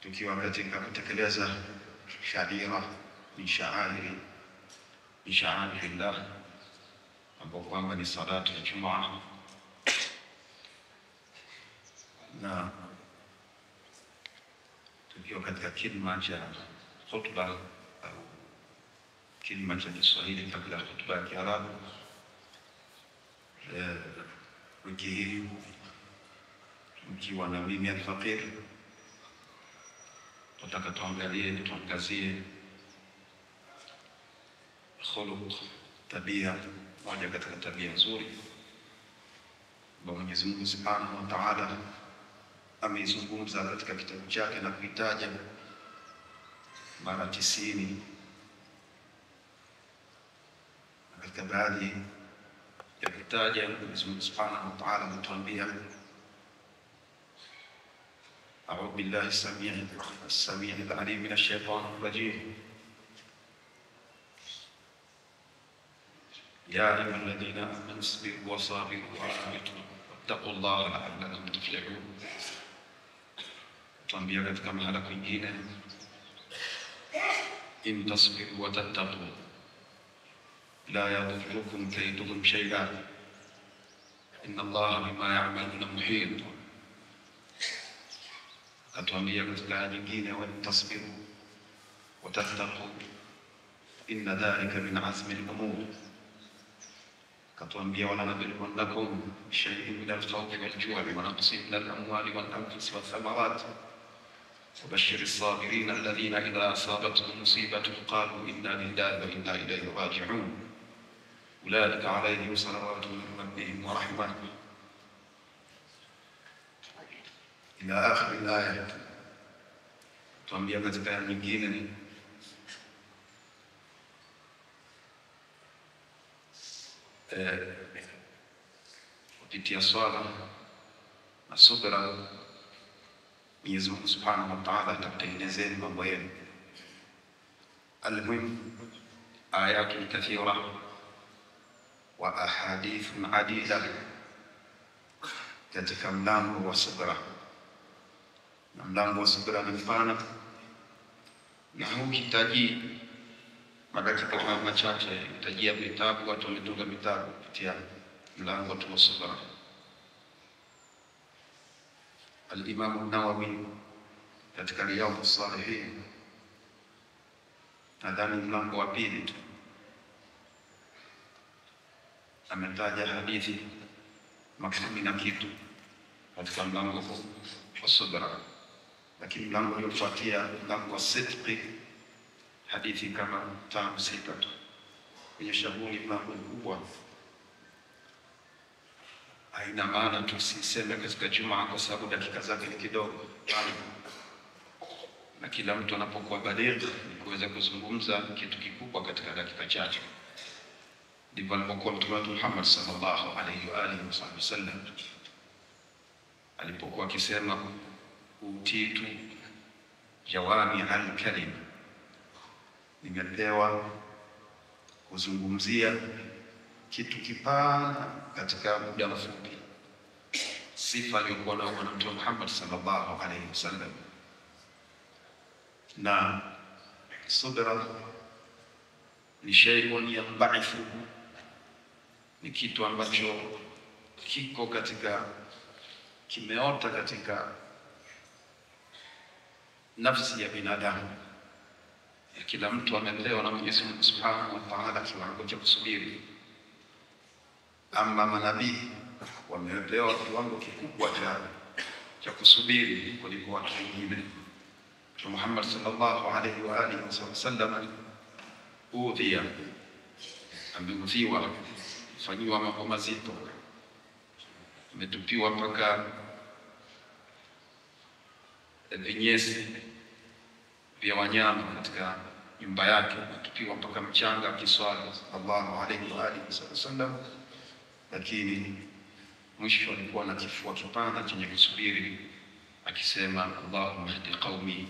Tukiwa katika kutekeleza shaira min shaairi min shaairillah, ambao kwamba ni salatu ya Jumaa, na tukiwa katika kilma cha khutba au kilma cha Kiswahili kabla ya khutba ya Kiarabu. Wiki hii mkiwa na mimi Alfaqir, tutaka tuangalie tuangazie khuluq, tabia moja katika tabia nzuri ambayo Mwenyezi Mungu Subhanahu wa Ta'ala ameizungumza katika kitabu chake na kuitaja mara 90, na katika baadhi ya kutaja Mwenyezi Mungu Subhanahu wa Ta'ala ametuambia: أعوذ بالله السميع العليم من الشيطان الرجيم، يا أيها الذين آمنوا اصبروا وصابروا ورابطوا واتقوا الله لعلكم تفلحون. Tuambia katika mahala kwingine, in tasbiru wa tattaqu la yadurrukum kaiduhum shay'a inna Allaha bima ya'maluna muhit. Atuambia katika aya nyingine, wa tasbiru wa tattaqu inna dhalika min azmi al-umur. Katuambia wala nabluwannakum bishay'in min al-khawfi wal-ju'i wa naqsin min al-amwali wal-anfusi wath-thamarat wabashshiri as-sabirina alladhina idha asabatuhum musibatun qalu inna lillahi wa inna ilayhi raji'un ulaika alayhim salawatun min rabbihim wa rahmah ila akhir al-aya. Tuambia katika aya nyingine, kupitia swala na subra Mwenyezi Mungu Subhanahu wa Ta'ala atakutengenezeni mambo yenu. Almuhim, ayatun kathira wa ahadithun adida katika mlango wa subra. Na mlango wa subra ni mpana na huhitaji madakika machache, hitajia vitabu, watu wametunga vitabu kupitia mlango tu wa subra. Al-Imam an-Nawawi katika Riyadhus Salihin, nadhani mlango wa pili tu, ametaja hadithi 10 na kitu katika mlango wa subra. Lakini mlango uliofuatia, mlango wa sidqi, hadithi kama 5 6 tu. Kwenye shughuli mlango mkubwa, haina maana tusiseme katika Jumaa kwa sababu dakika zake ni kidogo, na kila mtu anapokuwa baligh ni kuweza kuzungumza kitu kikubwa katika dakika chache. Ndivyo alipokuwa Mtume wetu Muhammad sallallahu alayhi wa alihi wasallam alipokuwa akisema utitu jawami al-kalim, nimepewa kuzungumzia kitu kipana katika muda mfupi. Sifa aliyokuwa nayo Bwana Mtume Muhammad sallallahu alayhi wasallam. Na subra ni shay'un yanba'ithu, ni kitu ambacho kiko katika, kimeota katika nafsi ya binadamu. Kila mtu amepewa na Mwenyezi Mungu Subhanahu wa Ta'ala kiwango cha kusubiri. Ama manabii wamepewa kiwango kikubwa cha kusubiri kuliko watu wengine. Mtume Muhammad sallallahu alayhi wa alihi wasallam udhiya, ameudhiwa, fanyiwa mambo mazito, ametupiwa mpaka vinyesi vya wanyama katika nyumba yake, ametupiwa mpaka mchanga akiswali sallallahu alayhi wa alihi wasallam. Lakini mwisho alikuwa na kifua kipana chenye kusubiri, akisema Allahumma hdi qaumi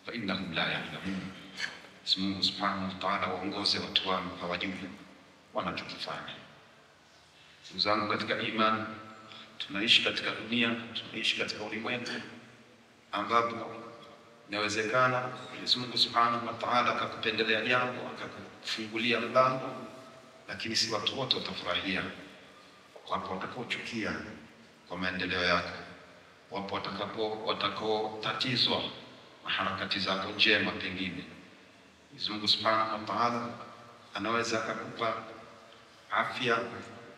fa innahum la ya'lamun. Mungu Subhanahu wa Ta'ala waongoze watu wangu, hawajui wanachokifanya. Ndugu zangu katika imani, Tunaishi katika dunia, tunaishi katika ulimwengu ambapo inawezekana Mwenyezi Mungu Subhanahu wa Ta'ala akakupendelea jambo, akakufungulia mlango, lakini si watu wote watafurahia. Wapo watakaochukia kwa maendeleo yako, wapo watakaotatizwa na harakati zako njema. Pengine Mwenyezi Mungu Subhanahu wa Ta'ala anaweza akakupa afya,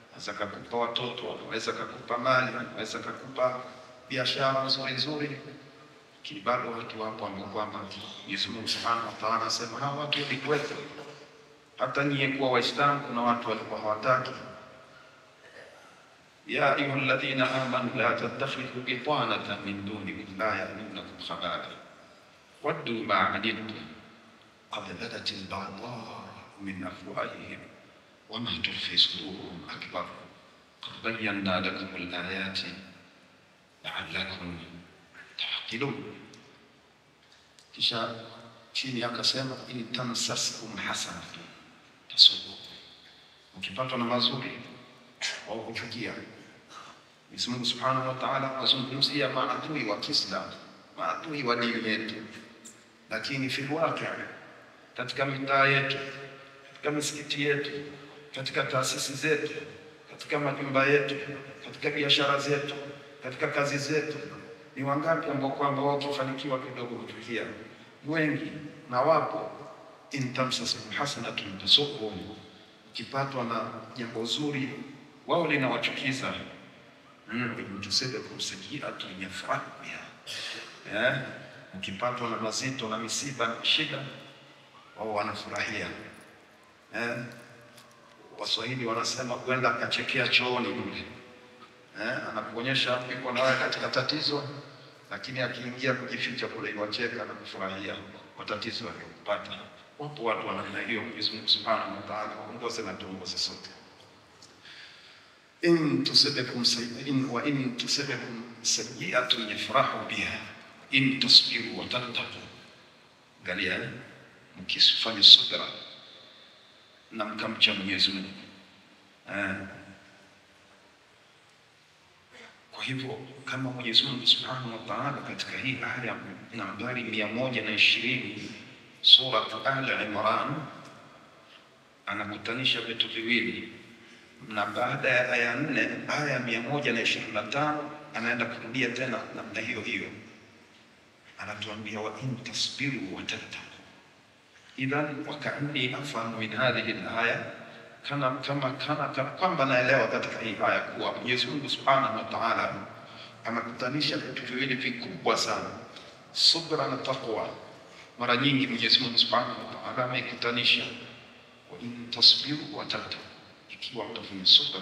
anaweza akakupa watoto, anaweza akakupa mali, anaweza akakupa biashara nzuri nzuri, lakini bado watu wapo ambao kwamba Mwenyezi Mungu Subhanahu wa Ta'ala anasema hawa watu walikuwepo. Hata nyie kuwa Waislamu kuna watu walikuwa hawataki. Ya ayyuhalladhina amanu la tattakhidhu bitanatan min dunikum la ya'lunakum khabala waddu ma 'anittum qad badat al-baghdha'u min afwahihim wama tukhfi suduruhum akbar qad bayyana lakum al-ayati la'allakum ta'qilun. Kisha chini akasema in tamsaskum hasanatun tasu'uhum, ukipatwa na mazuri wao huchukia. Mwenyezi Mungu Subhanahu wa Ta'ala azungumzia maadui wa Kiislamu, maadui wa dini yetu, lakini fil waqi', katika mitaa yetu, katika misikiti yetu, katika taasisi zetu, katika majumba yetu, katika biashara zetu, katika kazi zetu, ni wangapi ambao kwamba wao kufanikiwa kidogo huchukia? Wengi na wapo. In tamsaskum hasanatun tasu'uhum, ukipatwa na jambo zuri wao linawachukiza. Tusibikum sayyi'atun yafrahu biha, ukipatwa na mazito na misiba na shida wao wanafurahia. Waswahili wanasema kwenda akachekea chooni kule. Anakuonyesha yuko na wewe katika tatizo, lakini akiingia kujificha kule iwacheka na kufurahia kwa tatizo alilopata. Wapo watu wa namna hiyo. Mwenyezi Mungu Subhanahu wa Ta'ala aongoze na tuongoze sote. In tusibikum sayyi'atun wa in tusibikum sayyi'atun yafrahu biha in tasbiru wa tattaqu. Angalia, mkifanya subra na mkamcha Mwenyezi Mungu. Kwa hivyo kama Mwenyezi Mungu Subhanahu wa Ta'ala katika hii aya nambari 120 sura Al-Imran anakutanisha vitu viwili, na baada ya aya 4 aya 125 anaenda kurudia tena namna hiyo hiyo, anatuambia wa in tasbiru wa tattaqu. Idhan wa kaanni afhamu min hadhihi al-aya, kana kama kana kwamba naelewa katika hii aya kuwa Mwenyezi Mungu Subhanahu wa Ta'ala anakutanisha vitu viwili vikubwa sana, subra na taqwa. Mara nyingi Mwenyezi Mungu Subhanahu wa Ta'ala amekutanisha wa in tasbiru wa tattaqu, ikiwa mtafanya subra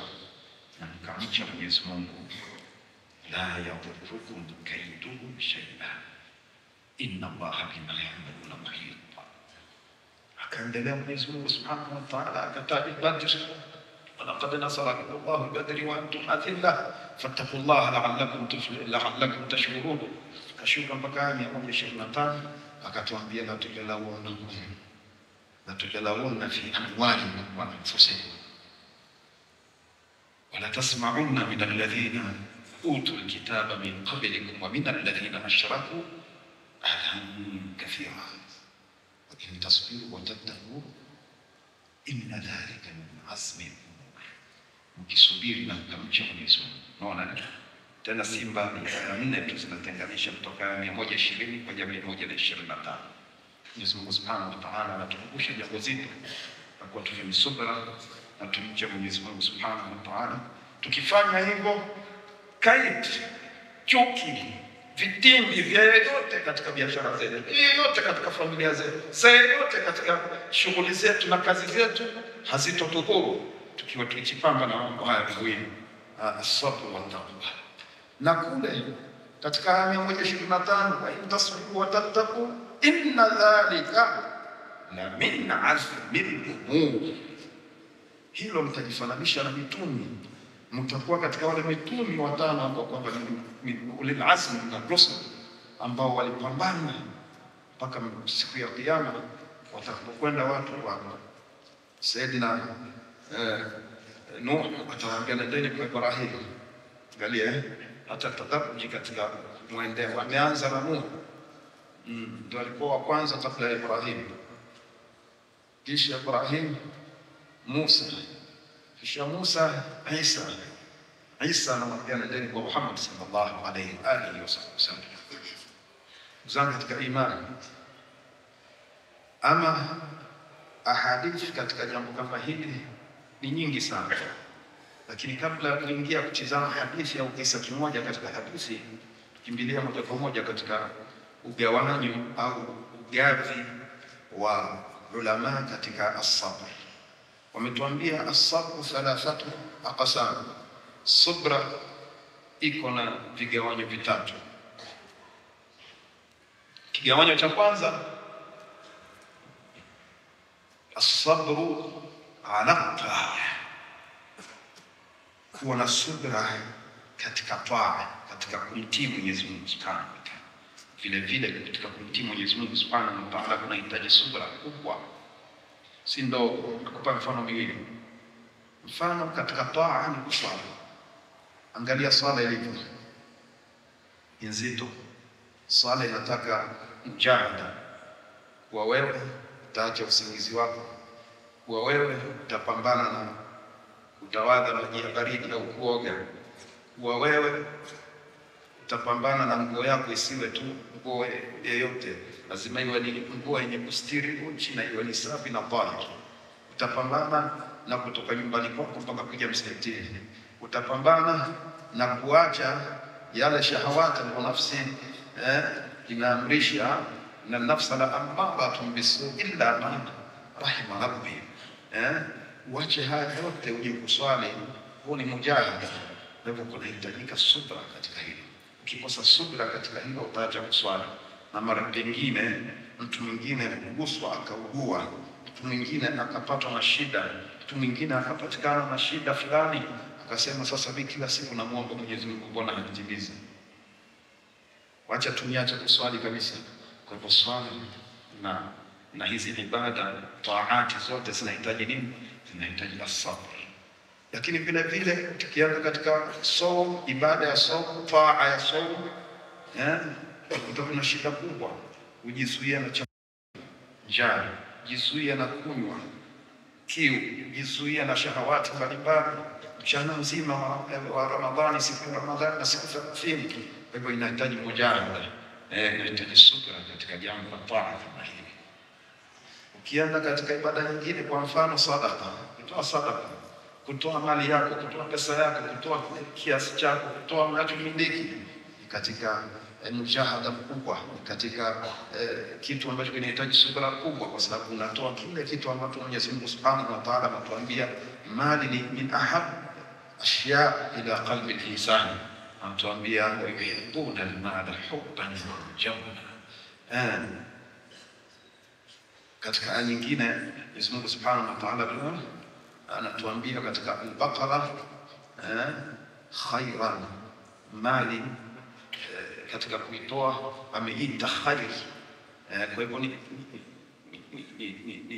na mkamcha Mwenyezi Mungu, la yadhurrukum kaiduhum shay'a inna Allaha bima ya'maluna muhit. Akaendelea Mwenyezi Mungu Subhanahu wa Ta'ala akataja Badr, walaqad nasarakum Allahu bi-Badri wa antum adhillah fattaqullaha la'allakum tashkurun. Kashuka mpaka aya 125 akatuambia la tujalawunna fi amwalikum wa anfusikum wa la tasma'unna min alladhina utul kitaba min qablikum wa min alladhina ashraku adhan kathira wa in tasbiru wa tattaqu inna dhalika min azmi al-umur. Mkisubiri na mkamcha Mwenyezi Mungu. Unaona tena simba nne tu zinatenganisha kutoka 120 kwenda 125. Mwenyezi Mungu Subhanahu wa Ta'ala anatukumbusha jambo zito na kuwa tufanye subra na tumche Mwenyezi Mungu Subhanahu wa Ta'ala. Tukifanya hivyo, kaidi, chuki, vitimbi vya yeyote katika biashara zetu, yeyote katika familia zetu, yeyote katika shughuli zetu na kazi zetu hazitotudhuru tukiwa tukijipamba na mambo haya mawili, as-sabr wa taqwa. Na kule katika aya 125, wa in tasbiru wa tattaqu inna dhalika la min azmi al-umur. Hilo mtajifananisha na mitume, mtakuwa katika wale mitume watano ambao kwamba ni ulil azmi na rusul, ambao walipambana mpaka siku ya Kiyama watakapokwenda watu wa Saidina Nuh atawaambia nendeni kwa Ibrahim, Angalia hata tadaruji katika mwendeo, ameanza na Nuhu, ndio alikuwa wa kwanza kabla ya Ibrahim, kisha Ibrahim Musa, kisha Musa Isa, Isa anamwambia nendeni kwa Muhammad sallallahu alayhi wa alihi wasallam. Zangu katika imani, ama ahadithi katika jambo kama hili ni nyingi sana, lakini kabla ya kuingia kutizama hadithi au kisa kimoja katika hadithi, tukimbilia moja kwa moja katika ugawanyo au ugavi wa ulama katika as-sabr. Wametuambia as-sabr thalathatu aqsam, subra iko na vigawanyo vitatu. Kigawanyo cha kwanza, as-sabru ala taa, kuwa na subra katika taa, katika kumtii Mwenyezi Mungu Subhanahu wa Ta'ala. Vile vile katika kumtii Mwenyezi Mungu Subhanahu wa Ta'ala kunahitaji subra kubwa, si ndogo. Nakupa mfano miwili. Mfano katika taa ni kuswali. Angalia swala ilivyo nzito. Swala inataka mjahada, kwa wewe utaacha usingizi wako, kwa wewe utapambana na utawadha maji ya baridi au kuoga, kwa wewe utapambana na nguo yako isiwe tu nguo yeyote, lazima iwe ni nguo yenye kustiri uchi na iwe ni safi na tahir. Utapambana na kutoka nyumbani kwako mpaka kuja msikitini. Utapambana na kuacha yale shahawati na nafsi inaamrisha, na nafsa la amaratun bisu illa man rahima rabbi. Uache haya yote uje kuswali, huu ni mujahada. Kwa hivyo kunahitajika subra katika hili. Ukikosa subra katika hilo utaacha kuswali, na mara pengine mtu mwingine kuguswa akaugua, mtu mwingine akapatwa na shida, mtu mwingine akapatikana na shida fulani, akasema sasa mimi kila siku namuomba Mwenyezi Mungu, mbona hanitimizi? Wacha tuniache kuswali kabisa. Kwa hivyo swala na hizi ibada taati zote zinahitaji nini? Zinahitaji as-sabr. Lakini vile vile tukianza katika saum, ibada ya saum, taa ya saum, utakuwa na shida kubwa, kujizuia na njaa, kujizuia na kunywa, kiu, kujizuia na shahawati mbalimbali mchana mzima wa Ramadhani, siku ya Ramadhani na siku 30. Kwa hivyo inahitaji mujahada, inahitaji subra katika jambo la taa kama hili. Ukienda katika ibada nyingine, kwa mfano sadaka, kutoa sadaka, kutoa mali yako, kutoa pesa yako, kutoa kiasi chako, kutoa unachomiliki, ni katika mujahada mkubwa, ni katika kitu ambacho kinahitaji subra kubwa, kwa sababu unatoa kile kitu ambacho Mwenyezi Mungu Subhanahu wa Ta'ala anatuambia mali ni min ahab ashya ila qalbi al-insan. Anatuambia yuhibbuna al-mala hubban jamma. Katika aya nyingine Mwenyezi Mungu Subhanahu wa Ta'ala anatuambia katika Al-Baqara, khairan, mali katika kuitoa ameita khair. Kwa hivyo ni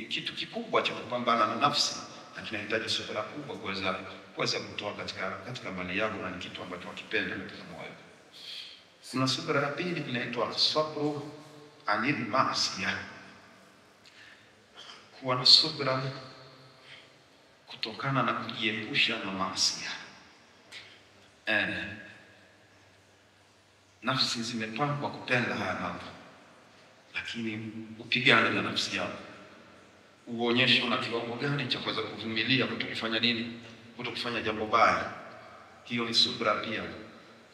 kitu kikubwa cha kupambana na nafsi, na tunahitaji subira kubwa kuweza kutoa katika mali yako, na ni kitu ambacho wakipenda katika moyo. Kuna subira ya pili inaitwa sabru anil maasiya, kuwa na subira kutokana na kujiepusha na maasi. Nafsi zimepangwa kupenda haya mambo, lakini upigane na nafsi yako, uonyeshe una kiwango gani cha kuweza kuvumilia kutokufanya nini, kutokufanya jambo baya. Hiyo ni subra pia.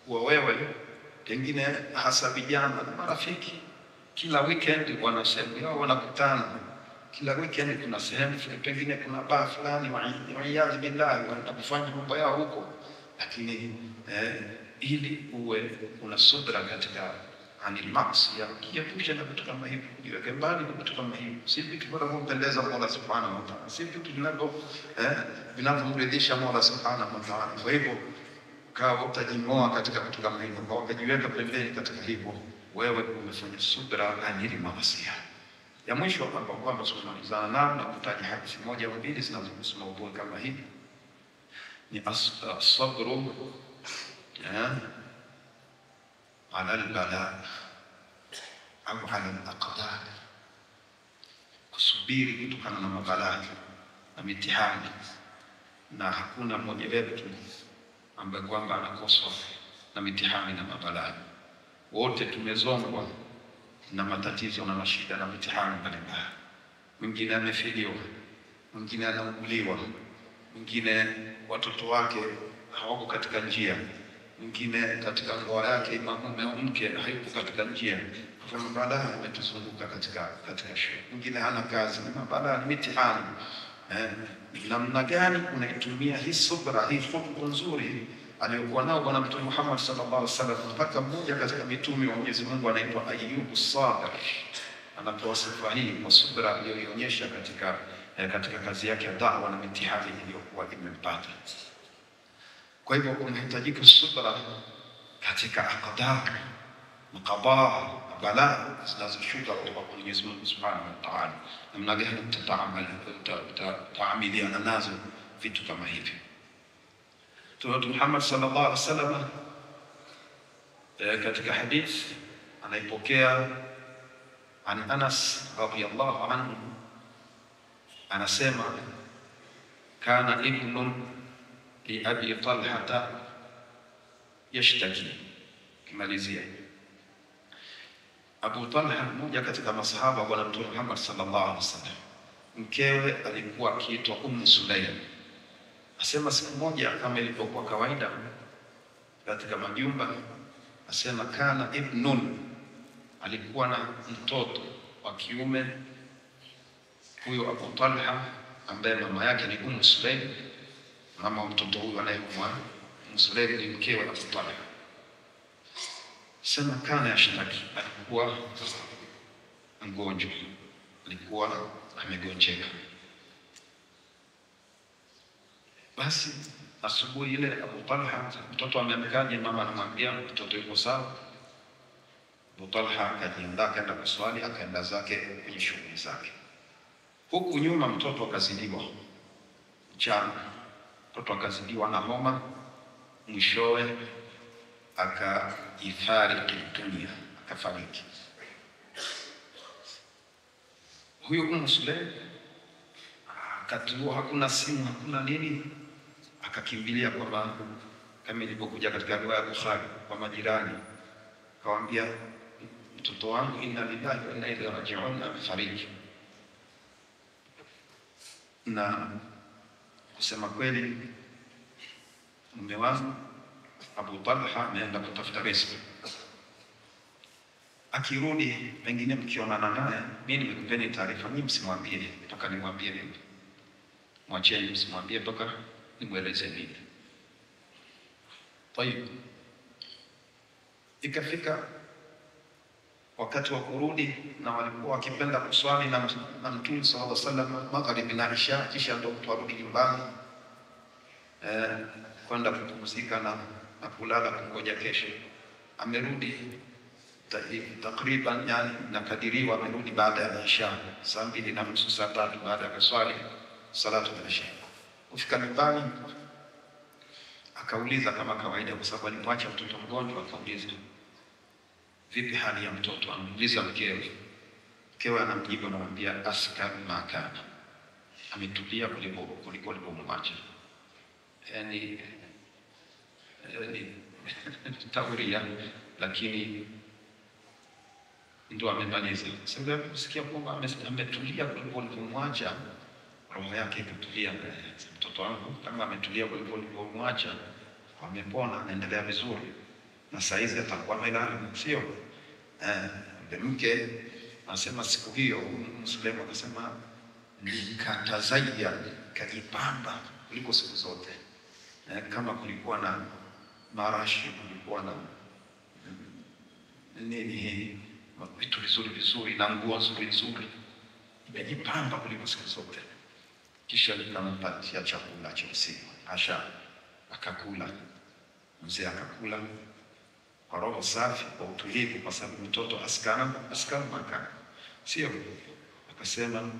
Kuwa wewe pengine, hasa vijana na marafiki, kila weekend wana sehemu yao wanakutana, kila weekend kuna sehemu pengine kuna baa fulani, wa'iyadhu billahi, wanaenda kufanya mambo yao huko. Lakini ili uwe una subra katika anil maasi, jiepushe na vitu kama hivi, jiweke mbali na vitu kama hivi. Si vitu vinavyompendeza Mola Subhanahu wa Ta'ala, si vitu vinavyomridhisha Mola Subhanahu wa Ta'ala. Kwa hivyo ukawa utajimoa katika vitu kama hivyo, kwa ukajiweka pembeni katika hivyo, wewe umefanya subra anil maasi. Ya mwisho ambapo kwamba tunamalizana nao na kutaja hadithi moja au mbili zinazohusu maudhui kama hii ni as-sabru ala al-bala au ala al-aqdar, kusubiri kutokana na mabalaa na mitihani. Na hakuna mmoja wetu ambaye kwamba anakoswa na mitihani na mabalaa. Wote tumezongwa na matatizo na mashida na mitihani mbalimbali. Mwingine amefiliwa, mwingine anauguliwa, mwingine watoto wake hawako katika njia, mwingine katika ndoa yake ima mume au mke hayupo katika njia. Kwa mabalaa yametuzunguka katika shule. Mwingine hana kazi, ni mabalaa, ni mitihani. Namna gani unaitumia hii subra, hii khuluq nzuri aliyokuwa nao Bwana Mtume Muhammad sallallahu alaihi wasallam, mpaka mmoja katika mitume wa Mwenyezi Mungu anaitwa Ayyubu Sabir anapewa sifa hii kwa subra aliyoionyesha katika kazi yake ya da'wa na mitihani iliyokuwa imempata. Kwa hivyo unahitajika subra katika aqdar, maqada, balaa zinazoshuka kutoka kwa Mwenyezi Mungu Subhanahu wa Ta'ala. Namna gani mtaamiliana nazo vitu kama hivi? Mtume Muhammad sallallahu alaihi wasallam katika hadith anaipokea an Anas radhiyallahu anhu, anasema kana ibnun li Abi Talhata yashtaki. Kimalizia, Abu Talha mmoja katika masahaba wa Mtume Muhammad sallallahu alaihi wasallam, mkewe alikuwa akiitwa Ummu Sulaim. Asema siku moja, kama ilivyokuwa kawaida katika majumba, asema kana ibnun, alikuwa na mtoto wa kiume huyo Abu Talha, ambaye mama yake ni Ummu Sulaim. Mama wa mtoto huyo anayeumwa, Ummu Sulaim ni mkewe Abu Talha. Sema kana yashtaki, alikuwa mgonjwa, alikuwa amegonjeka. Basi asubuhi ile Abu Talha, mtoto ameamkaje? Mama anamwambia mtoto yuko sawa. Abu Talha akajiandaa akaenda kuswali, akaenda zake kwenye shughuli zake. Huku nyuma mtoto akazidiwa mchana, mtoto akazidiwa na homa, mwishowe akaifariki dunia, akafariki. Huyu Ummu Sulaim wakati huo hakuna simu, hakuna nini, akakimbilia kwa, kama ilivyokuja katika riwaya ya Bukhari, kwa majirani, akawaambia mtoto wangu inna lillahi wa inna ilaihi raji'un, amefariki. Na kusema kweli, mume wangu Abu Talha ameenda kutafuta riziki, akirudi pengine mkionana naye, mimi nimekupeni taarifa, nyinyi msimwambie mpaka nimwambie mimi, mwacheni, msimwambie mpaka nimweleze mimi. Tayib, ikafika wakati wa kurudi, na walikuwa wakipenda kuswali na Mtume sallallahu alaihi wasallam magharibi na isha, kisha ndio mtu arudi nyumbani kwenda kupumzika na kulala kungoja kesho. Amerudi takriban, yani nakadiriwa amerudi baada ya isha saa 2:30 saa 3 baada ya kuswali salatu al-isha. Kufika nyumbani akauliza kama kawaida, kwa sababu alimwacha mtoto mgonjwa. Akauliza vipi hali ya mtoto, anamuuliza mkewe. Mkewe anamjibu, anamwambia askar makana, ametulia kuliko alipomwacha. Yani tauria, lakini ndo amemaliza. Sasa kusikia kwamba ametulia kuliko alipomwacha, roho yake ikatulia. Mtoto wangu kama ametulia kuliko alipomwacha, amepona, anaendelea vizuri, na saizi atakuwa amelala, sio? Mke anasema siku hiyo Muslimu akasema nikatazaya, kajipamba kuliko siku zote. Kama kulikuwa na marashi, kulikuwa na nini, vitu vizuri vizuri na nguo nzuri nzuri, imejipamba kuliko siku zote. Kisha nikampatia chakula cha usiku, asha akakula. Mzee akakula kwa roho safi, kwa utulivu, kwa sababu mtoto askana makana, sio? Akasema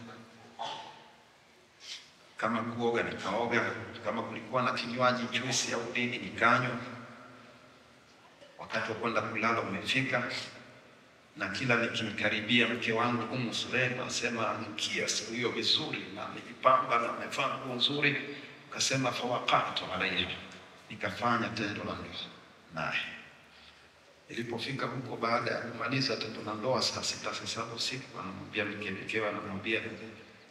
kama kuoga nikaoga, kama kulikuwa na kinywaji juisi au nini nikanywa. Wakati wa kwenda kulala umefika, na kila nikimkaribia mke wangu Ummu Sulaim asema anukia siku hiyo vizuri na amejipamba na amevaa nguo nzuri. Akasema fawaqatu alayhi, nikafanya tendo la ndoa naye. Ilipofika huko baada ya kumaliza tendo la ndoa saa 6 saa 7 usiku, anamwambia mkewe, anamwambia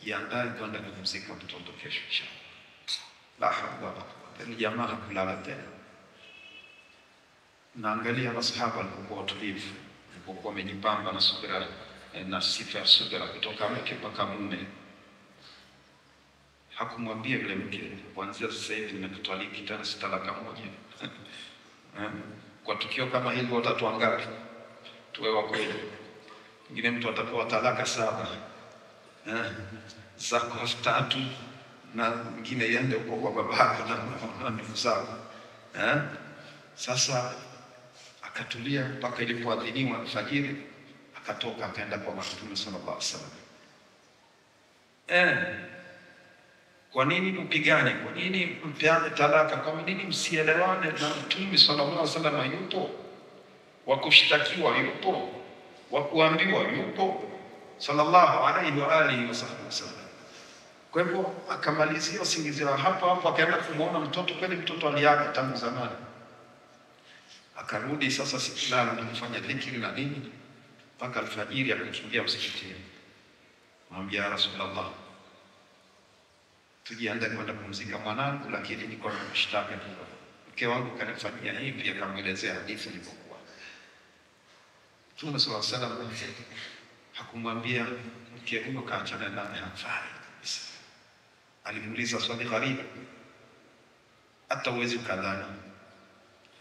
jiandae kwenda kumzika mtoto kesho inshallah. La hawla wala quwwata. Jamaa hakulala tena. Naangalia masahaba walikuwa watulivu, walikuwa wamejipamba na subira na sifa ya subira kutoka mke mpaka mume. Hakumwambia yule mke, kuanzia sasa hivi nimekutwaliki tena si talaka moja. Kwa tukio kama hili watatu wangapi? Tuwe wa kweli. Mwingine mtu atapewa talaka 7. Zako 3 na mwingine iende huko kwa babako na ndugu zako. Sasa akatulia mpaka ilipoadhiniwa alfajiri, akatoka akaenda kwa Mtume sallallahu alaihi wasallam. Kwa nini mpigane? Kwa nini mpeane talaka? Kwa nini msielewane? Na Mtume sallallahu alaihi wasallam yupo, wa kushtakiwa yupo, wa kuambiwa yupo, sallallahu alaihi wa alihi wasallam. Kwa hivyo akamalizia usingizi wa hapo hapo, akaenda kumuona mtoto. Kweli mtoto aliaga tangu zamani. Akarudi sasa sikulala na kufanya dhikri na nini mpaka alfajiri, akakimbia msikitini. Mwambia Rasulullah, tujiandae kwenda kumzika mwanangu, lakini niko na mashtaka kidogo. Mke wangu kanifanyia hivi. Akamwelezea hadithi ilivyokuwa. Mtume sallallahu alaihi wasallam hakumwambia mke huyo kaachana naye, hafai kabisa. Alimuuliza swali gharibu, hata uwezi ukadhani.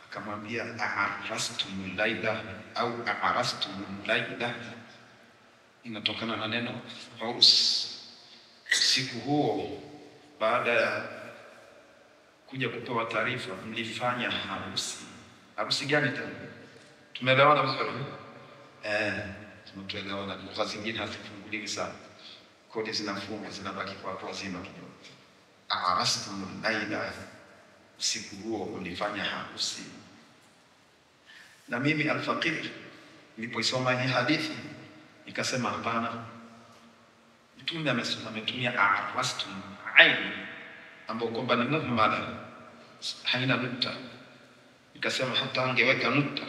Akamwambia a'arastum laila au a'arastum laila, inatokana na neno urs. Usiku huo baada ya kuja kupewa taarifa, mlifanya harusi. Harusi gani tena? Tumeelewana vizuri? Tumeelewana. Lugha zingine hazifunguliwi sana, kodi zinafungwa, zinabaki kwa watu wazima kidogo. A'arastum laila, usiku huo ulifanya harusi. Na mimi alfaqir nilipoisoma hii hadithi nikasema hapana, Mtume ametumia a'rastum ain ambayo kwamba ni muhmala, haina nukta. Nikasema hata angeweka nukta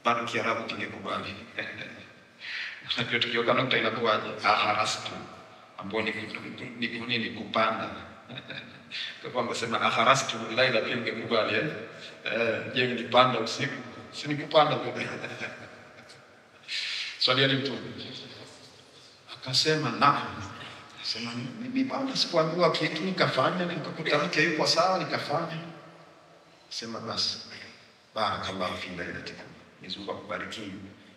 bado Kiarabu kingekubali. Unajua tukiweka nukta inakuwaje? Aharastum ambayo ni nini? Kupanda. Kwa hivyo sema aharastum laila pia ingekubali. Je, nilipanda usiku? Si nikupanda vile. Swali ni Mtume akasema na sema mimi bwana sikuambiwa kitu, nikafanya, nikakuta mke yuko sawa, nikafanya. Sema basi barakallahu fi lailatikum, Mwenyezi Mungu akubariki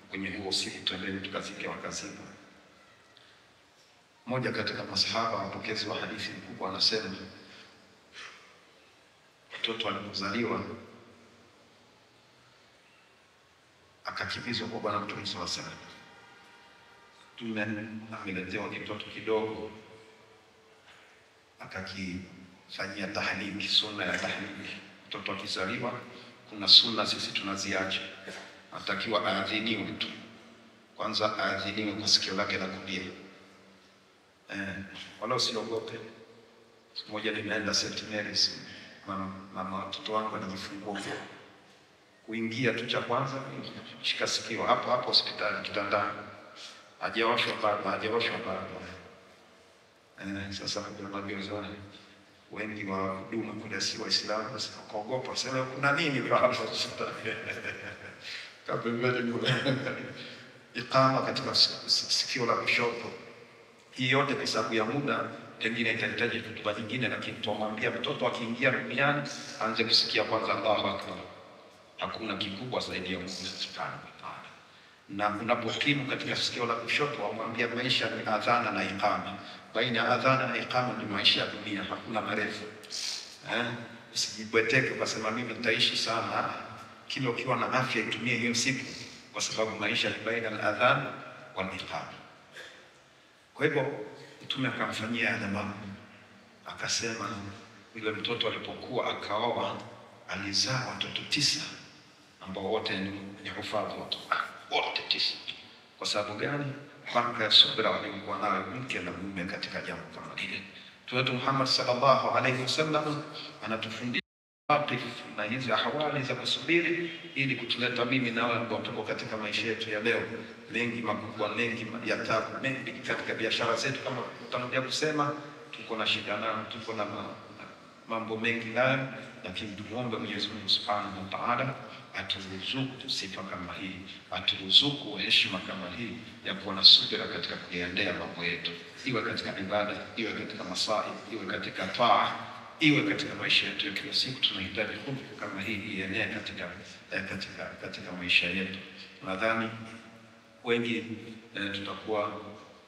kwenye huo usiku, twendeni tukazike. Wakazika. Mmoja katika masahaba wapokezi wa hadithi mkubwa anasema mtoto alipozaliwa akakimbizwa kwa Bwana Mtume sallallahu alaihi wasallam. Mtume ameletewa kitoto kidogo, akakifanyia tahliki, sunna ya tahliki. Mtoto akizaliwa kuna sunna sisi tunaziacha, atakiwa aadhiniwe tu kwanza, aadhiniwe kwa sikio lake la kulia. Wala usiogope. Siku moja nimeenda St. Mary's, mama watoto wangu alijifungua, kuingia tu cha kwanza shika sikio hapo hapo hospitali kitandani, hajaoshwa bado, hajaoshwa bado. Sasa kuna wengi wa huduma kule si Waislamu, basi wakaogopa, sema kuna nini hapa hospitali? Kapembeni kule iqama katika sikio la kushoto. Hii yote kwa sababu ya muda, pengine itahitaji hotuba nyingine, lakini tumwambia mtoto akiingia duniani aanze kusikia kwanza Allahu Akbar. Hakuna kikubwa zaidi ya Mungu Subhanahu wa Ta'ala. Na unapokimu katika sikio la kushoto, wamwambia maisha ni adhana na iqama. Baina adhana na iqama ni maisha ya dunia, hakuna marefu. Usijibweteke ukasema mimi nitaishi sana. Kila ukiwa na afya itumie hiyo siku, kwa sababu maisha ni baina al-adhan wal iqama. Kwa hivyo Mtume akamfanyia yale mambo, akasema yule mtoto alipokuwa akaoa alizaa watoto 9 ambao wote ni hufadhi wa Qur'an, wote 9. Kwa sababu gani? Baraka ya subira waliokuwa nayo mke na mume katika jambo kama lile. Mtume wetu Muhammad sallallahu alaihi wasallam anatufundisha mawaqif na hizi ahwali za kusubiri, ili kutuleta mimi na wewe ambao tuko katika maisha yetu ya leo, mengi makubwa, mengi ya taabu, mengi katika biashara zetu, kama tutarudia kusema, tuko na shida nayo, tuko na mambo mengi nayo, lakini tumuombe Mwenyezi Mungu Subhanahu wa Ta'ala aturuzuku sifa kama hii, aturuzuku heshima kama hii ya kuwa na subira katika kuyaendea mambo yetu, iwe katika ibada, iwe katika masaib, iwe katika taa, iwe katika maisha yetu ya kila siku. Tunahitaji khuluq kama hii ienee katika maisha yetu. Nadhani wengi tutakuwa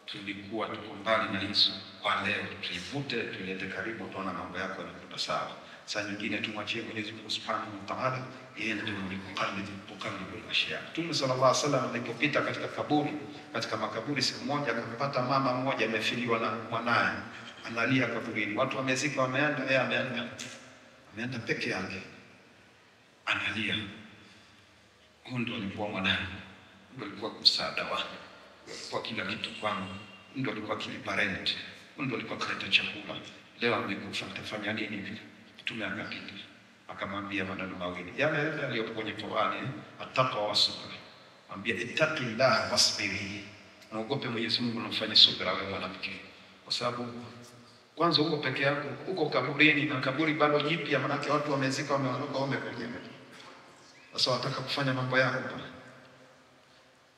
tulikuwa tuko mbali na hizo, kwa leo tuivute, tuilete karibu, tuona mambo yako yanakwenda sawa. Saa nyingine tumwachie Mwenyezi Mungu Subhanahu wa Ta'ala, yeye ndiye mwenye kuqallibu al-ashya. Mtume sallallahu alaihi wasallam alipopita katika kaburi, katika makaburi siku moja akampata mama mmoja amefiliwa na mwanae, analia kaburini. Watu wamezika wameenda, yeye ameenda peke yake, analia. Huyu ndo alikuwa mwanae, ndo alikuwa msaada wangu, alikuwa kila kitu kwangu, ndo alikuwa akilipa rent, ndo alikuwa akileta chakula. Leo amekufa, nitafanya nini vile? Mtume akapita akamwambia maneno mawili yale yale yaliyopo kwenye Qur'ani, attaqwa wasbir. Mwambia ittaqillah wasbiri, muogope Mwenyezi Mungu na ufanye subira wewe mwanamke, kwa sababu kwanza uko peke yako, uko kaburini na kaburi bado jipya, maana watu wamezika wameondoka, wamekuja. Sasa wataka kufanya mambo yako pale.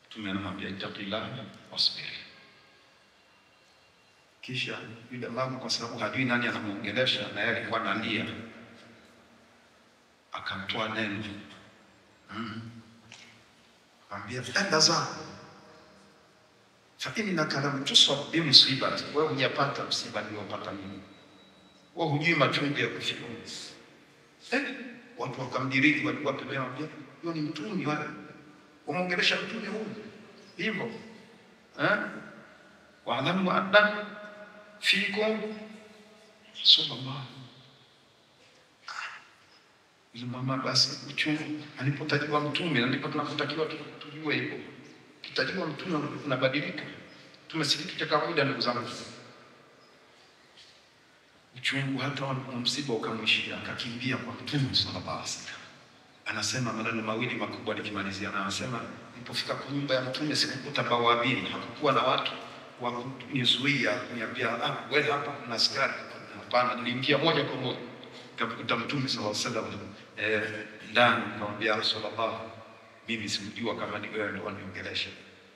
Mtume anamwambia ittaqillah wasbiri. Kisha yule mama, kwa sababu hajui nani anamuongelesha, na yeye alikuwa analia, akamtoa neno, akamwambia enda zako, fa innaka lam tusab bi musibati, wewe hujapata msiba niliopata mimi, wewe hujui machungu ya kufiwa. Watu wakamdiriki, walikuwa pembeni, wanamwambia huyo ni mtume, wewe umeongelesha mtume huyu hivyo wa'lamu anna fikum rasulullah. Yule mama basi uchungu alipotajiwa mtume, na ndipo tunapotakiwa tujue hivyo. Kitajiwa mtume unabadilika. Mtume si kitu cha kawaida, ndugu zangu. Uchungu hata wa msiba ukamwishia, akakimbia kwa Mtume sallallahu alaihi wasallam. Anasema maneno mawili makubwa nikimalizia, na anasema nilipofika kwa nyumba ya Mtume sikukuta bawabini, hakukuwa na watu wa kunizuia kuniambia wewe hapa kuna askari. Hapana, niliingia moja kwa moja nikamkuta Mtume sallallahu alaihi wasallam ndani. Nikamwambia Rasulullah, mimi sikujua kama ni wewe ndio uniongelesha.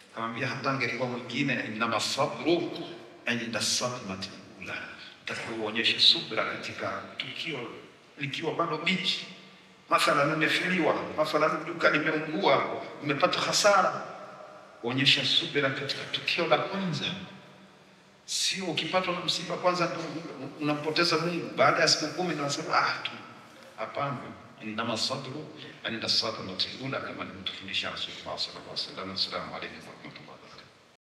Nikamwambia hata angelikuwa mwingine, inama sabru inda sadmati ula, utakuonyesha subra katika tukio likiwa bado bichi. Mathalan nimefiliwa, mathalan duka limeungua, nimepata hasara, onyesha subira katika tukio la kwanza. Sio ukipatwa na msiba kwanza unampoteza Mungu, baada ya siku 10 unasema tu. Hapana, innama sabru inda sadmati ula, kama alivyotufundisha Rasulullah sallallahu alaihi wasallam. Assalamu alaykum.